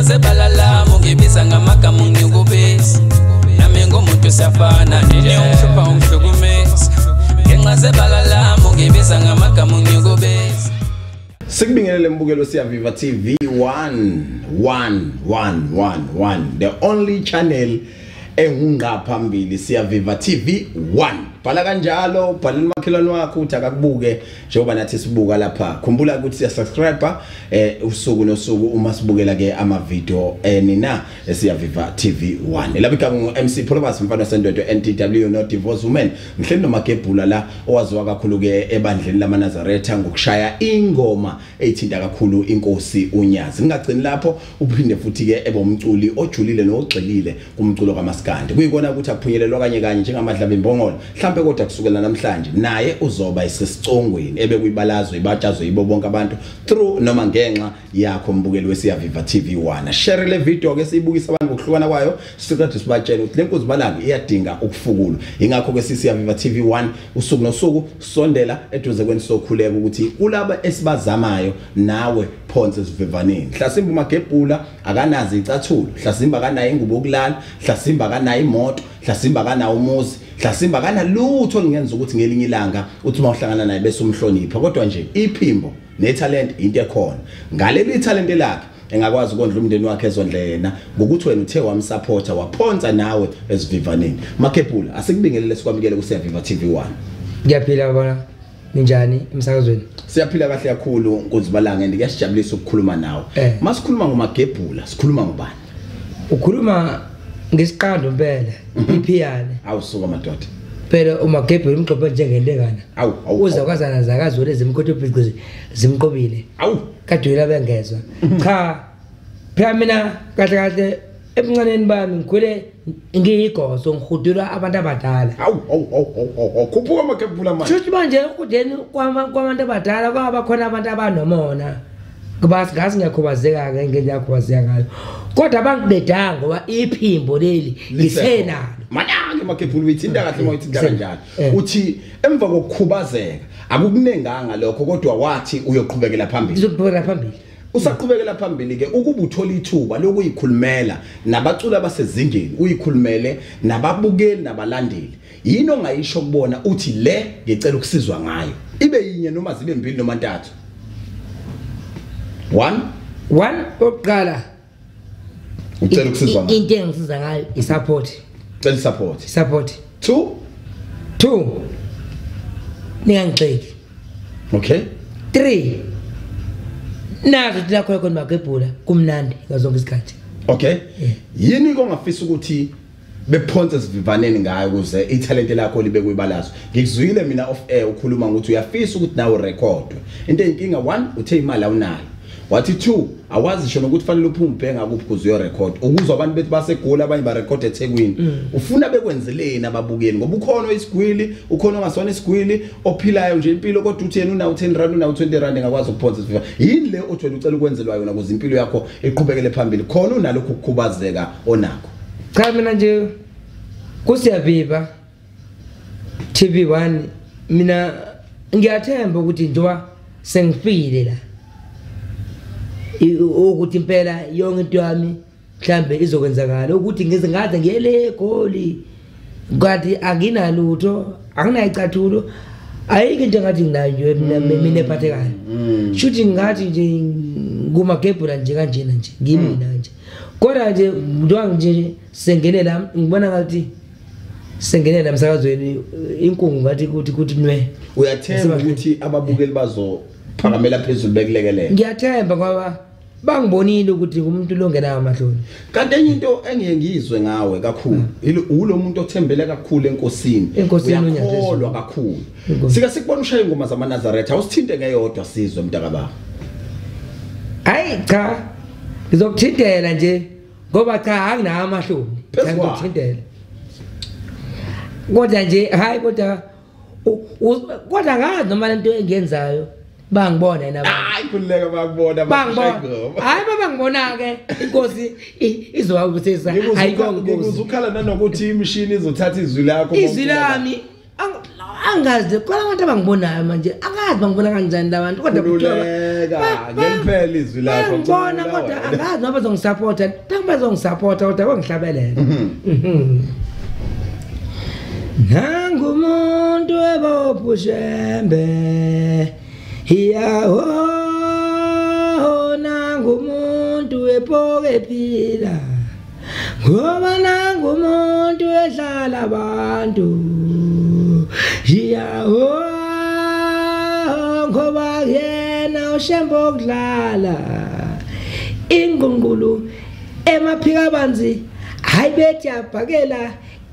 Ngenxa zebalala ungibiza ngamagama ungikubisa. Nami ngumuntu siyafana nje ungihlupha ungihlukumeza. Ngenxa zebalala ungibiza ngamagama ungikubisa. Sikubingelele mbukelo Siyaviva TV 1 1 1 1 1, the only channel engungqa phambili, Siyaviva TV 1. Bhala kanjalo, ubhalele umakhelwane wakho uthi akakubuke njengoba nathi sibuka lapha. Khumbula ukuthi siya subscribe usuku nosuku uma sibukela ke ama video nina Siyaviva TV 1. Lapha igama ngu MC Pholobas mfana sendodo NTW no divorce woman. Ngihleli noMagebhula la owaziwa kakhulu ke ebandleni lamaNazaretha ngokushaya ingoma ethinta kakhulu inkosi uNyazi. Ngingagcini lapho, uphinde futhi ke ebomculi ojulile nogxilile kumculo kaMaskandi. Kuyikona ukuthi aphunyelelwa kanye kanye njengamadlaba imbongolo. Mhlambe kodwa kusukela namhlanje naye uzoba isesicongweni ebekuyibalazwe ibatshazwe yibo bonke abantu through noma ngenxa yakho mbukeli weSiyaviva TV 1. Share le video ke siyibukisa abantu ngokuhlukana kwayo, sikade sibatshela ukuthi lenkosi balanga iyadinga ukufukulwa. Ingakho ke siSiyaviva TV 1 usuku nosuku sondela eduze kweni sokhuleka ukuthi kulaba esibazamayo nawe phonse esivivaneni. Hlasimba uMagebhula akanazi icathulo, hlasimba akanayo ingubo yokulala, hlasimba akanayo imoto, hlasimba akanawo umuzi, hlasimba akanalutho olungenza ukuthi ngelinye ilanga uthi uma uhlangana naye bese umhlonipha. Kodwa nje iphimbo netalent into ekhona. Ngaleli talent lakhe engakwazi ukondla umndeni wakhe ezondle yena ngokuthi wena uthe wamsupporta waphonsa nawe esivivaneni. Magebhula, asikubingelele sikwamukele kuSiyaviva TV 1. Ngiyaphila baba, ninjani emsakazweni? Siyaphila kahle kakhulu Nkunzibalanga, and kuyasijabulisa ukukhuluma nawe. Masikhuluma ngoMagebhula, sikhuluma ngobani? Ukhuluma ngesiqando impela, iphiyane. Awusuka madoda. Phela uMagebhula umgqobe njengelekana. Awu uza kwazana zakazwe lezimkhotho bhiqizi zimqobile. Awu kadwela bengezwa. Cha phela mina kahle kahle ebuncaneni bami ngikhule ngiyigoso, ngihudulwa abantu abadala. Awu awu awu khuphuka Magebhula manje. Shuthi manje ekudeni kwabantu abadala kwaba khona abantu abanomona. Kuba singazi ngiyakhubazeka ke ngendlela yakhubazeka ngayo. Kodwa bangibedanga ngoba iphimbo leli ngisenalo. Manake Magebhula uyithinta kahle uma uyithinta kanjalo. Uthi emva kokukhubazeka akukunenganga lokho kodwa wathi uyoqhubekela phambili. Uzoqhubekela phambili. Usaqhubekela phambili ke ukuba uthola ithuba lokuyikhulumela nabaculi abasezingeni, uyikhulumele nababukeli nabalandeli. Yini ongayisho kubona uthi le ngicela ukusizwa ngayo? Ibe yinye noma zibe mbili noma ntathu. 1 oqala ucela ukusizwa ngayo. Into engisiza ngayo i support. Ucela support. Support. 2 2 ningangixeki. Okay. 3 nazo la khona Magebhula kumnandi ngazonke isikhathi. Okay. Yini kongafisa ukuthi bephonse sivivaneni ngayo ukuze italent lakho libe kuyibalazwe? Ngikuzwile mina off air ukhuluma ukuthi uyafisa ukuthi nawe recordwe. Into eyinkinga 1 uthe imali awunayo. Wathi 2 awazi shona ukuthi fanele uphume ubhenga kuphi kuze uyo record. Ukuzwa abantu bethi baseGoli abanye ba record eThekwini. Ufuna bekwenzeleni ababukeli ngoba ukhona isigwili, ukhona ongasona isigwili ophilayo nje impilo kodwa uthi yena unawo 10 rand unawo 20 rand engakwazi ukuphonsa isiviva. Yini le othi wena ucela ukwenzelwa yona ukuze impilo yakho iqhubekele phambili? Khona unalokhu ukukhubazeka onakho. Cha mina nje kuSiyaviva TV 1 mina ngiyathemba ukuthi njengoba sengifile la ukuthi impela yonke into yami mhlambe izokwenzakala ukuthi ngize ngaze ngiyele eGoli kanti anginalutho, anginayicathulo, ayikho into engathi nginayo nje mina ephathekayo. Shuthi ngathi nje nguMagebhula nje kanjena nje ngimina nje. Kodwa nje njengoba nje sengene la ngibona ngathi sengene la emsakazweni inkungu ngathi kuthi nwe. Uyathemba ukuthi ababukeli bazo phakamela phezulu bekulekelela? Ngiyathemba ngoba bangibonile ukuthi umuntu lo ngenayo amahloni. Kanti enye into engiye ngizwe ngawe kakhulu, ulo muntu othembele kakhulu enkosini, uyakholwa kakhulu. Sike sikubona ushaya ingoma zamaNazaretha, awusithinte ngeyodwa sizwe mntakababa. Hayi cha, ngizokuthintela nje ngoba cha anginawo amahloni. Ngizokuthintela. Kodwa nje hayi kodwa kodwa ngazi noma lento engiyenzayo bangibona yena. Hayi khululeka bakubona bangibona. Hayi babangibona ke inkosi izowabusisa. Ayikho inkosi. Ngizukhala nanokuthi imishini izothatha izwi lakho. Izwi lami Angazi khona abantu abangibonayo manje, angazi bangibona kanjani labantu kodwa khululeka ngempela izwi lakho ngibona kodwa angazi noma bazongisupporta, bazongisupporta kodwa bangihlabelela. Nangu umuntu ebophushembe iyaho, nangu umuntu epoke phila, ngoba nangu umuntu edlala abantu iyaho, ngoba yena uShembe okudlala ingqungqulu emaphika banzi, hayi bethi yabhakela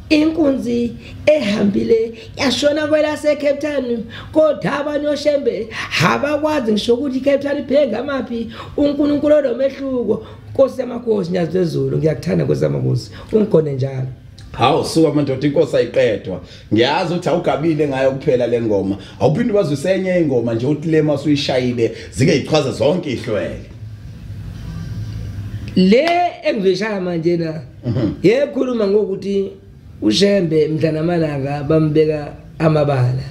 inkunzi ehambile yashona kwelase Cape Town, kodwa abanye oShembe abakwazi ngisho ukuthi iCape Town ibheke ngamaphi. uNkulunkulu nomehluko, Nkosi yamakhosi Nyazi lwezulu, ngiyakuthanda Nkosi yamakhosi, ungigone njalo. Hawu suka madoda, inkosi ayiqedwa. Ngiyazi ukuthi awugabile ngayo kuphela le ngoma, awuphinde bazwise enye ingoma nje uthi le masuyishayile zike ichaze zonke ihlwele. Le engizoyishaya manje na yekhuluma ngokuthi uShembe mhla namalanga bambeka amabala.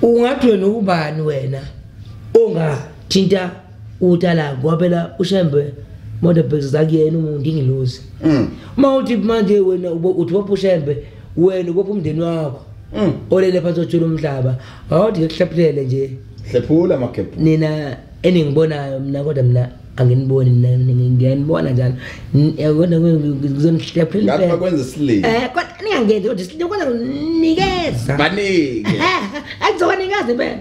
Ungathi wena ubani wena ongathinta utala, ngoba phela uShembe motorbikes zakuyena umuntu ingilozi. Uma uthi manje wena uthi bopha uShembe, wena ubopha umndeni wakho olele phansi otshela umhlaba, awuthi ngikuhlephulele nje. Hlephula magebhu. Nina eningibonayo mina, kodwa mina anginiboni, mina ngiyanibona njalo. Kodwa ngizonihlephula. Ngathi bakwenza isilima. Kodwa ningangenzi kodwa isilima, kodwa nginikeza. Banike. Akuzobanikeza impela.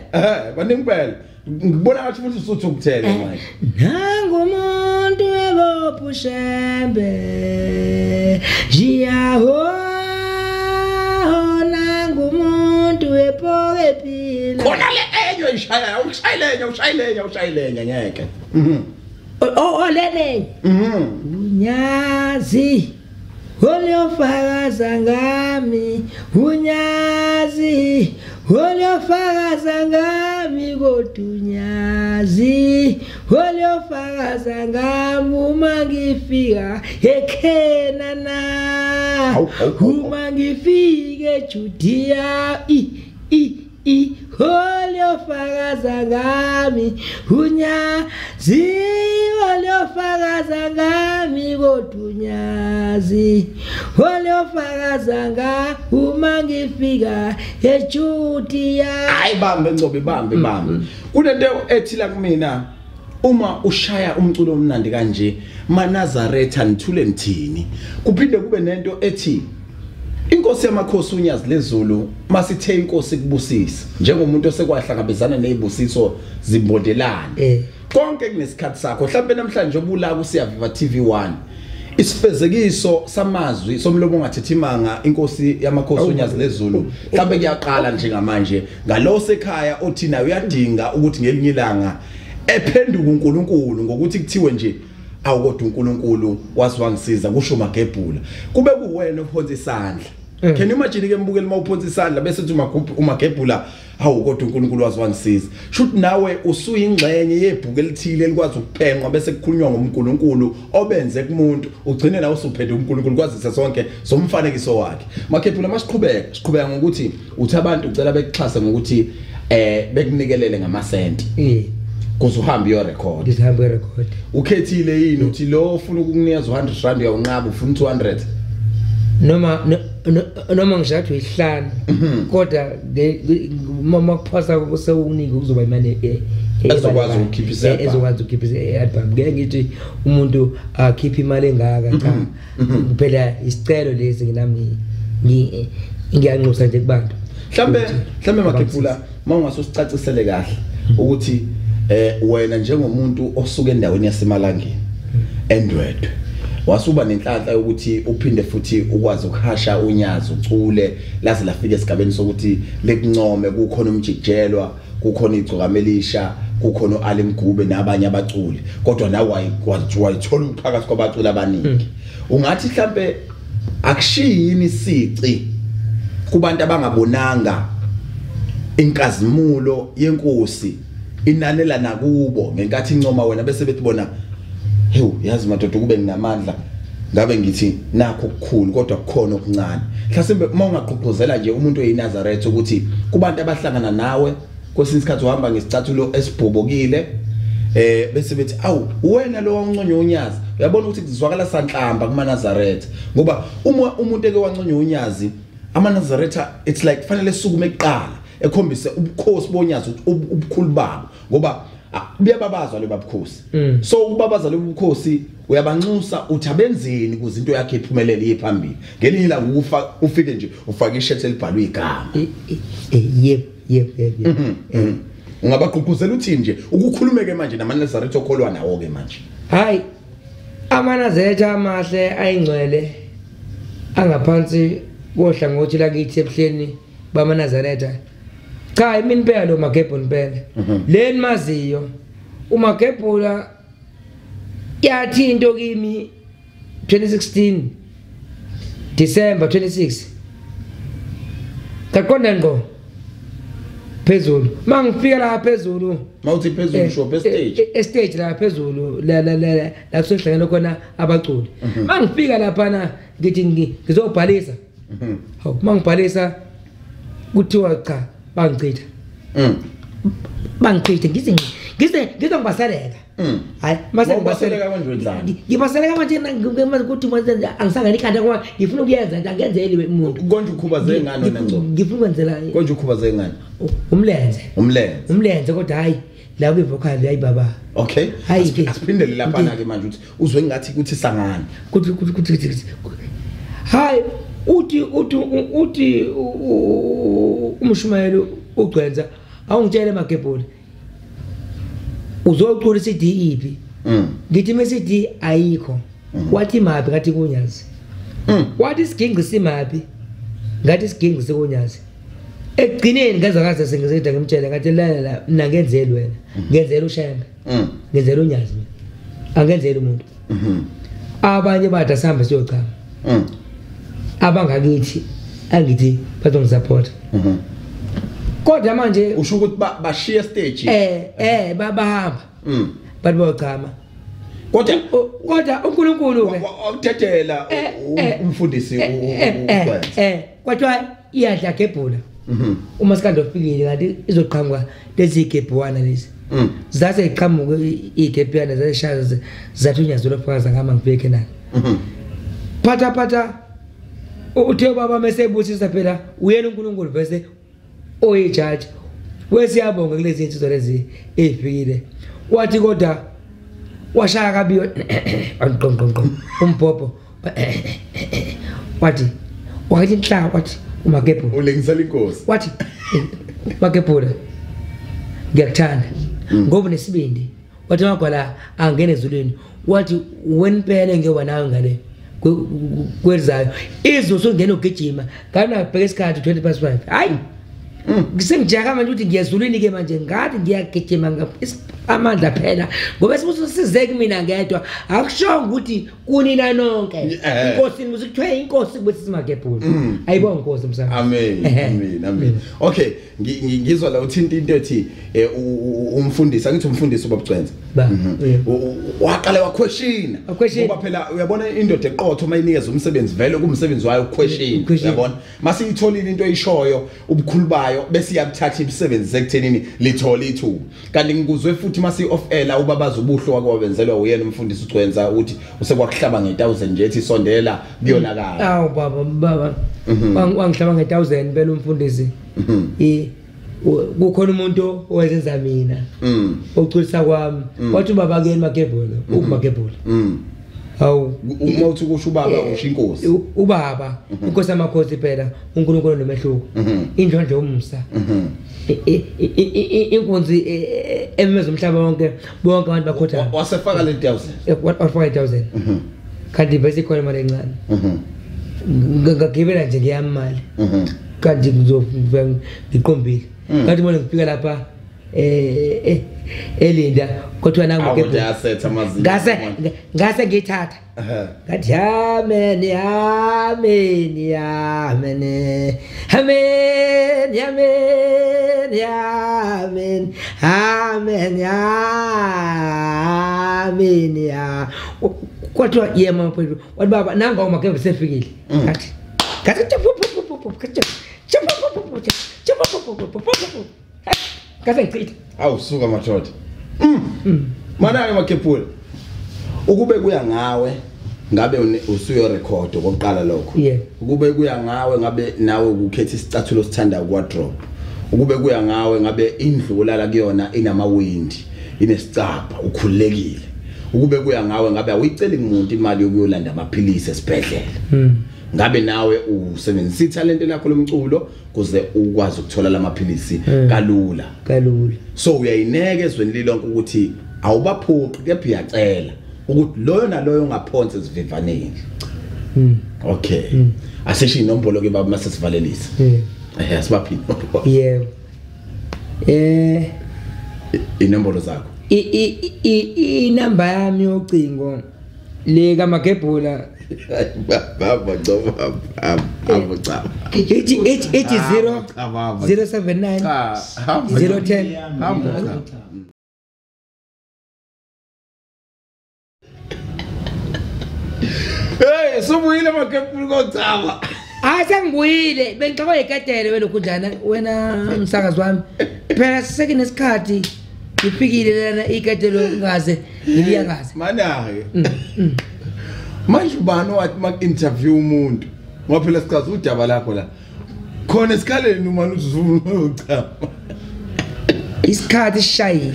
Baningi impela. Ngibona ngathi futhi usuthukuthele manje. Nangu umuntu ebopha uShembe jiyaho, nangu umuntu epoke phila. Khona le enye ishaya, ushayile, ushayile, ushayile ngeke. Oh lene. Unyazi oliyofakaza ngami, unyazi oliyofakaza ngami, kodwa unyazi oliyofakaza ngami uma ngifika eKhenana, uma ngifika eJudiya, oliyofakaza ngami, unyazi oliyofakaza ngami, kodwa unyazi oliyofakaza ngami uma ngifika eJudiya. Hayi bambe Ngcobo, bambe bambe. Kunento ethila kumina uma ushaya umculo omnandi kanje, maNazaretha nithule nithini. Kuphinde kube nento ethi Inkosi yamakhosi uNyazi lezulu masithe inkosi kubusisa njengomuntu osekwahlangabezana nezibusiso zimbondelana. Konke kunesikhathi sakho. Mhlawumbe namhlanje obula ku Siyaviva TV1 isifezekiso samazwi somlomo ongathethi imanga inkosi yamakhosi uNyazi lezulu mhlawumbe kuyaqala njengamanje ngalo sekhaya othi naye uyadinga ukuthi ngelinye ilanga ephenduka uNkulunkulu ngokuthi kuthiwe nje awukodwa uNkulunkulu waziwangisiza kusho Magebhula kube kuwena uphonsa isandla. Can you imagine ke mbukeli mawuphonsa isandla bese uthi uMagebhula hawu kodwa uNkulunkulu waziwangisiza, shuthi nawe usuyingxenye yebhuku elithile elikwazi ukuphenqwa bese kukhulunywa ngoMkulunkulu obenze kumuntu ugcine nawe usuphethe uNkulunkulu kwazise sonke somfanekiso wakhe. Magebhula masiqhubeka siqhubeka ngokuthi uthi abantu ucela bekuxhase ngokuthi bekunikelele ngamasenti kuze uhambe iyo record. Ngihambe record. Ukhethile yini uthi lo ufuna ukukunikeza 100 rand uyawunqaba ufuna 200? Noma ngishathi uyihlanu kodwa uma kuphosa kusewukunika kuzoba imali ezokwazi ukukhipha ezokwazi ukukhipha i-album. Ngeke ngithi umuntu akhiphe imali engaka, cha, phela isicelo lesi nginami ngiyanxusa nje kubantu. Mhlambe Magebhula mawungasusicacisele kahle ukuthi wena njengomuntu osuka endaweni yaseMalangeni eNdwedwe wasuba nenhlanhla yokuthi uphinde futhi ukwazi ukuhasha unyazi ucule laze lafika esigabeni sokuthi lekuncome kukhona umjikijelwa, kukhona igcokamelisha, kukhona uAli Mgube nabanye abaculi, kodwa nawe wayithola uphakathi kwabaculi abaningi. Ungathi mhlambe akushiyini isici kubantu abangabonanga inkazimulo yenkosi inanela nakubo ngenkathi incoma wena bese bethi bona hewu yazi madoda kube nginamandla Ngabe ngithi nakho okukhulu kodwa kukhona okuncane. Mhlasimbe uma ungagqugquzela nje umuntu oyiNazaretha ukuthi kubantu abahlangana nawe kwesinye isikhathi uhamba ngesicathulo esibhobokile, bese bethi awu wena lo wanconywa unyazi. Uyabona ukuthi kuzwakala sanhlamba kumaNazaretha, ngoba uma umuntu eke wanconywa unyazi, amaNazaretha it's like fanele sukume kuqala ekhombise ubukhosi bonyazi, ubukhulu babo, ngoba buyababazwa lo babukhosi. So ukubabaza lo bukhosi uyabanxusa uthi abenzeni ukuze into yakhe iphumelele iye phambili. Ngelinye ilanga ukufa ufike nje ufake ishirt elibhalwe igama. Yebo yebo yebo. Ungabagqugquzela uthini nje ukukhulumeke manje namaNazaretha okholwa nawo ke manje? Hayi, amaNazaretha amahle ayingcwele angaphansi kohlangothi lakithi ebuhleni bamaNazaretha. Cha, imini impela lo Magebhula impela. Leni maziyo uMagebhula yathi into kimi 2016 December 26 ngaqonda ngqo phezulu. Mangifika la phezulu, mawuthi phezulu shop stage, e stage la phezulu la la la la kusohlangene khona abaculi. Mangifika lapha na ngithi ngizobhalisa. Hawu, mangibhalisa kuthiwa cha bangichitha. Bangichitha ngize ngibaseleka. Hayi, mase ngibaseleka manje wenzani? Ngibaseleka manje ukuthi manje angisangani ikhanda ngoba ngifuna ukuyenza nje, angenzeli umuntu. Konje ukhubaze ngani wena Ngcobo? Ngifuna ukwenzela konje ukhubaze ngani? Umlenze. Umlenze. Umlenze kodwa hayi la kwi vocal hayi baba. Okay. Asiphindele lapha na ke manje uthi uzwe ngathi kuthi sangani. Kuthi kuthi hayi uthi umshumayelo ugcwenza awungitshele Magebhula uzocula iCD iphi? Ngithi iCD ayikho. Wathi maphi? Ngathi kunyazi. Wathi isiginci simaphi? Ngathi isiginci sikunyazi. Ekugcineni ngazakaze sengizida ngimtshele ngathi la mina ngenzeli wena, ngenzela uShembe, ngenzela unyazi mina, angenzeli umuntu. Abanye bathi asihambe siyochama. Abangakithi angithi bazongisupport. Kodwa manje usho ukuthi bashiya stage bahamba bathi bochama. Kodwa uNkulunkulu ke wakuthethela umfundisi uGcwensa. Kwathiwa iyadla gebhula. Uma sikande ufikile kanti izoqhamuka lezi gebhuwana lezi. Zase iqhamuka igebhuyana zashaya zathi unyazi lofakaza ngama ngibheke nani. Phatha phatha uthe baba mesebusisa phela uyena uNkulunkulu bese oyijaji. Wesiyabonga kulezi insizwa lezi ezifikile. Wathi kodwa washaya kabi ngqongqongqo umbhobho. Wathi wathi inhlaka wathi uMagebhula ulengisela inkosi. Wathi Magebhula ngiyakuthanda ngoba unesibindi. Wathi magwala angene ezulwini. Wathi wena impela ngeke nawe ngale kwezayo izwe usungena ugijima ngana bheka isikhathi 5:20. Hayi ngisengijaka manje ukuthi ngiyezulwini ke manje ngathi ngiyagijima amandla phela ngoba sibuso size kumina ngedwa akushongo ukuthi kunina nonke inkosi nibuze kuthiwe inkosi kuthi siMagebhula. Ayibonga inkosi msana. Amen amen amen. Okay, ngizwa la uthinta into ethi umfundisi, angithi umfundisi uBabugcwensa waqala waquestiona ngoba phela uyabona indoda eqotho mayinikeza umsebenzi vele kumsebenzi wayo uquestion, uyabona masiyitholile into eyishoyo ubukhulu bayo bese iyakuthatha imisebenzi sekuthenini lithola ithuba. Kanti ngikuzwe futhi masi off air ubabaza ubuhlo wake wabenzelwa uyena umfundisi uGcwensa uthi usekwakuhlaba nge1000 nje ethi sondela kuyonakala. Awu baba wangihlaba nge1000 phela umfundisi. Kukhona umuntu owenza mina oculisa kwami wathi ubaba kuyena Magebhula uMagebhula. Hawu uma uthi kusho ubaba usho inkosi ubaba inkosi yamakhosi phela uNkulunkulu nomehluko indlondlo yomusa inkunzi ememeza umhlaba wonke bonke abantu bakhothana. Wasefaka le 1000 wafaka 1000 kanti bese ikhona imali encane ngagibela nje ngiyamali kanti ngizofika ngiqombile kanti mina ngifika lapha elinda kodwa nangu ngase ngithatha ngathi amen amen amen amen amen amen amen amen. Kwathiwa yema mfowethu, wathi baba nanga uMagebhula sefikile. Ngathi ngathi ngase ngichitha. Awu suka madoda. Mana-ke Magebhula, ukube kuya ngawe ngabe usuyo record okokuqala lokho. Ukube kuya ngawe ngabe nawe ukukhetha isicathulo osithandayo kwa-drop. Ukube kuya ngawe ngabe indlu olala kuyona inamawindi, inesicabha, ukhululekile. Ukube kuya ngawe ngabe awuyiceli kumuntu imali yokuyolanda amaphilisi esibhedlela. Ngabe nawe usebenzisa ithalente lakho lomculo kuze ukwazi ukuthola lamaphilisi kalula. Kalula. So uyayineka ezweni lilonke ukuthi awubaphuqi kepha uyacela ukuthi loyo naloyo ungaphonsi esivivaneni. Okay. Asisho inombolo ke baba mase sivalelisa. Asibaphi inombolo. Yebo. Inombolo zakho. Inamba yami yocingo le kaMagebhula baba cha. Ithi 0 079 010. Hey, subuyile Magebhula kochama. Hayi sengibuyile, bengixoxa iketele wena kunjana wena msakazi wami. Phela sekunesikhathi ngifikile lana iketelo ngaze ngiliyakaze. Mana-ke. Manje ubani wathi maku-interview umuntu ngoba phela sichaza udaba lakho la khona esikhaleni uma uthi uchama. Isikhathi sishayile.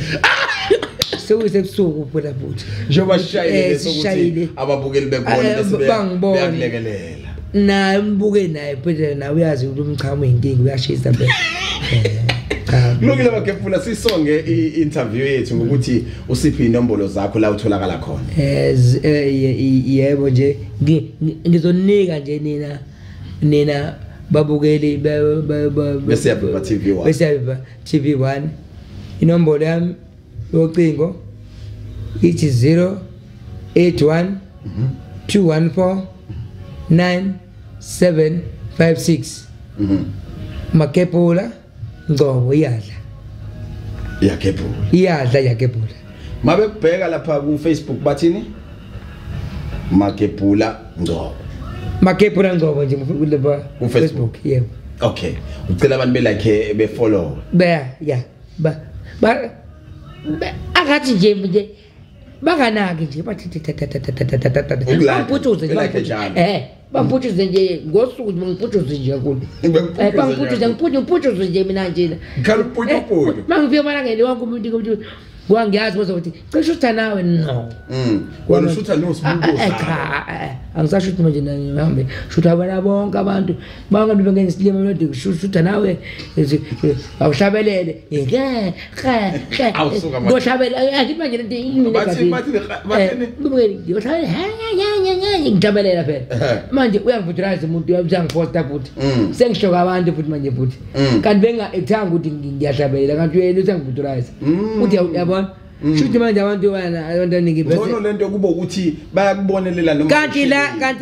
Sekusebusuku phela futhi. Njengoba sishayile sokuthi ababukeli bekubone bese beyakulekelela. Naye umbuke naye phela nawe uyazi ukuthi umchamo uyinkinga uyashisa phela. Kulungile Magebhula, sisonge i-interview yethu ngokuthi usiphe inombolo zakho la utholakala khona. Yebo nje ngizonika nje nina babukeli beSiyaviva TV1. BeSiyaviva TV1. Inombolo yami yocingo ithi 081 214 9756. Magebhula Ngcobo iyadla. Iyagebhula. Iyadla iyagebhula. Mabe kubheka lapha ku Facebook bathini? Magebhula Ngcobo. Magebhula Ngcobo nje lapha ku Facebook. Yebo. Okay. Ucela abantu be like be follow. Ba ya. Ba akathi nje banganaki nje bathi bamputshuze nje. Bamputshuze nje ngosuku ngimputshuze nje kakhulu. Bamputshuze ngimputshuze nje mina nje. Ngikhala uputshuputshu. Mangifika malangeni wonke umuntu kwangiyazi ukuthi cishe ushutha nawe no. Wena ushutha nosibuko. Cha, angisashuthi manje ngihambe. Shutha abana bonke abantu. Bangabe bengena isilima melodi shutha nawe awuhlabelele. Nge he. Awusuka manje. Ngohlabela angithi manje lento imina Bathi bathi bathi ngihlabelela phela. Manje uyangivuthulize umuntu uyangiposta futhi. Sengihloka abantu futhi manje futhi. Kanti benga ekuthanga ukuthi ngiyahlabelela kanti uyena usangivuthulize. Uthi uyabona Shuthi manje abantu bana abantu abaningi bese Ngcono lento kuba ukuthi bayakubonelela noma kanti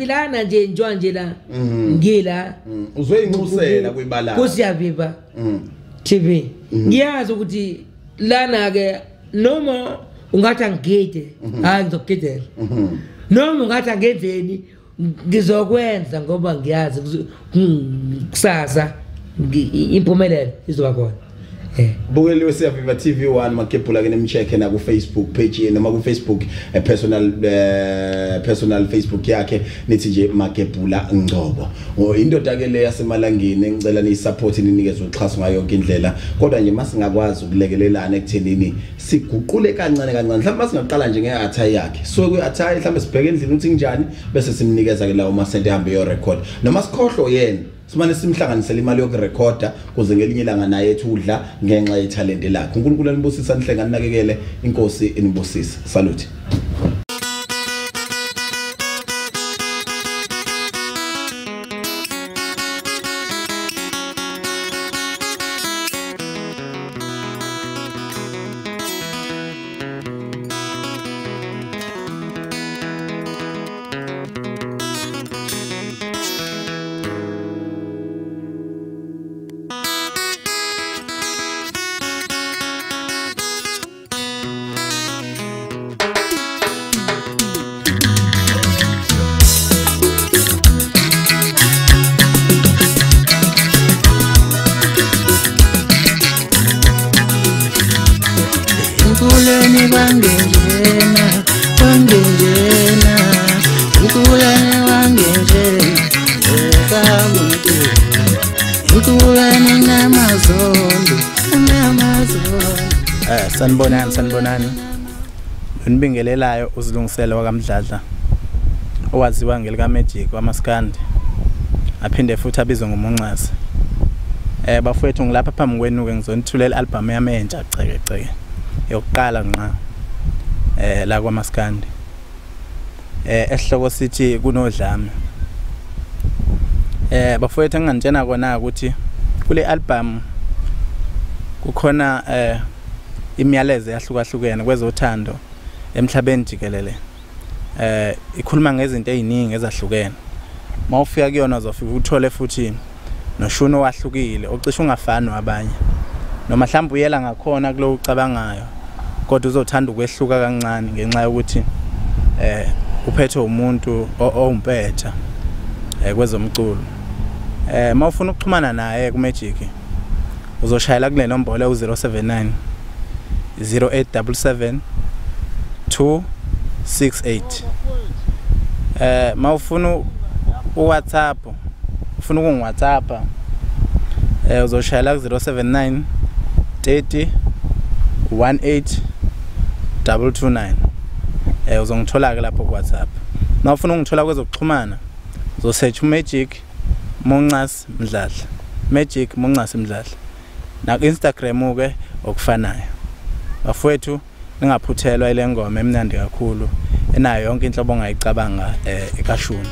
lana nje njwa nje la ngila uzoyinxusela kuyibala kuSiyaviva TV. Ngiyazi ukuthi lana ke noma ungathi angigide hayi ngizokugidela, noma ungathi angenzeni ngizokwenza ngoba ngiyazi kusasa impumelelo izoba khona. Bukeliwe Siyaviva TV1 Magebhula ke nimcheck na ku Facebook page noma ku Facebook personal personal Facebook yakhe nithi nje Magebhula Ngcobo. Indoda ke le yasemalangeni ngicela ni support ninikeze uxhaso ngayo yonke indlela, kodwa nje masingakwazi ukulekelelana ekuthenini siguqule kancane kancane. Mhlawumbe masingaqala nje ngeattire yakhe, so ku attire mhlawumbe sibheke endlini ukuthi njani bese simnikeza ke lawo masente hambe yo record noma sikhohlo yena simane simhlanganisele imali yokurekhoda kuze ngelinye ilanga naye ethi udla ngenxa yethalente lakhe. uNkulunkulu anibusise anihlenge aninakekele, inkosi inibusise. Salute. Nkululane wangenjena, wangenjena. Nkululane wangenjena, ekamuntu. Nkululane namazondo, namazondo. Sanibonani, sanibonani. Nibingelelayo uzilungisela wakaMdladla owaziwa ngelika Magic wamaskandi, aphinde futhi abizwe ngoMuncazi. Bafowethu ngilapha phambi kwenu ke ngizonithulela album yami entsha ceke ceke yokuqala nqa la kwaMaskandi. Esihloko sithi kunodlame. Bafowethu enginganitshena kona ukuthi kule album kukhona imiyalezo yahlukahlukene kwezothando emhlabeni jikelele. Ikhuluma ngezinto eziningi ezahlukene. Mawufika kuyona uzofika uthole futhi noshuno wahlukile ocishe ungafani wabanye, noma mhlawumbe uyela ngakhona kulo ucabangayo, kodwa uzothanda ukwehluka kancane ngenxa yokuthi uphethwe umuntu owumpetha kwezomculo. Mawufuna ukuxhumana naye ku Magic uzoshayela kule nombolo u079 0877 268. Mawufuna uWhatsApp, ufuna ukungiWhatsApp uzoshayela ku 079 30 18 229. Uzongithola ke lapho ku WhatsApp. Mawufuna ungithola kwezokuxhumana uzosearch Magic Muncasi Mdladla, Magic Muncasi Mdladla, na ku Instagram ke okufanayo. Bafowethu ningaphuthelwa ile ngoma emnandi kakhulu enayo yonke inhlobo ongayicabanga ekashuni.